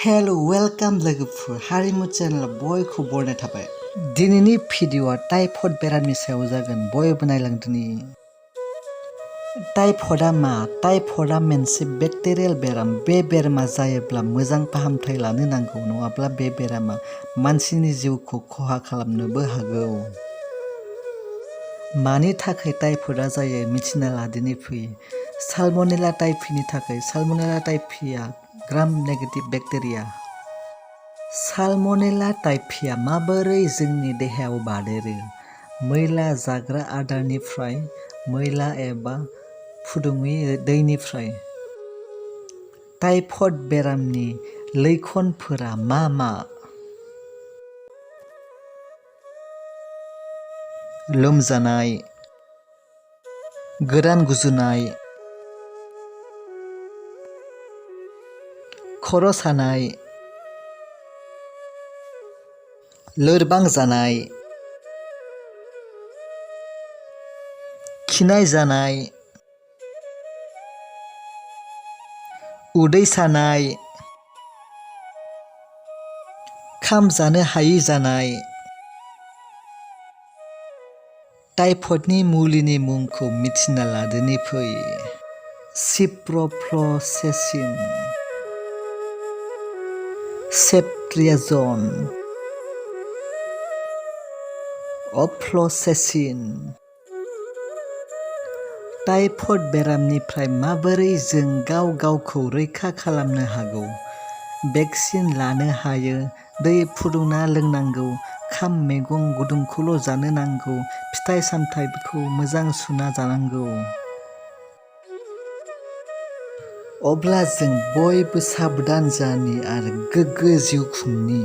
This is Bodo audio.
हेल' वेलकाम लोगोफोर हारिमु चेनेलाव बयखौ बरायनाय थाबाय। दिनैनि भिडिअ'आ टाइफयड बेरामनि सायाव जागोन। बयबो नायलांदोनि। टाइफयडआ मा? टाइफयडआ मोनसे बेक्टेरियेल बेराम। बे बेरामा जायोब्ला मोजां फाहामथाय लानो नांगौ, नङाब्ला बे बेरामा मानसिनि जिउखौ खहा खालामनोबो हागौ। मानि थाखाय टाइफयडआ जायो मिथिना लादिनि फै। साल्मनेला टाइफिनि थाखाय। साल्मनेला टाइफिया ग्राम नेगेटिभ बेक्टेरिया। साल्मनेला टाइफिया माबोरै जोंनि देहायाव बादेरो? मैला जाग्रा आदारनिफ्राय, मैला एबा फुदुङै दैनिफ्राय। टाइफयड बेरामनि लैखोनफोरा मा मा? लोमजानाय, गोरान गुजुनाय, खर' सानाय, लोरबां जानाय, खिनाय जानाय, उदै सानाय, खाम जानो हायि जानाय। टाइफयडनि मुलिनि मुंखौ मिथिना लादोनि फै। सिप्रफ्ल'क्सेसिन, सेफ्ट्रियाजन, अफ्ल'क्सेसिन। टाइफयड बेरामनिफ्राय माबोरै जों गावखौ रैखा खालामनो हागौ? भेक्सिन लानो हायो, दै फुदुंना लोंनांगौ, खाम मैगं गुदुंखौल' जानो नांगौ, फिथाइ सामथाइखौ मोजां सुना जानांगौ। अब्ला जों बयबो साबधान जानि आरो गोग्गो जिउ खुंनि।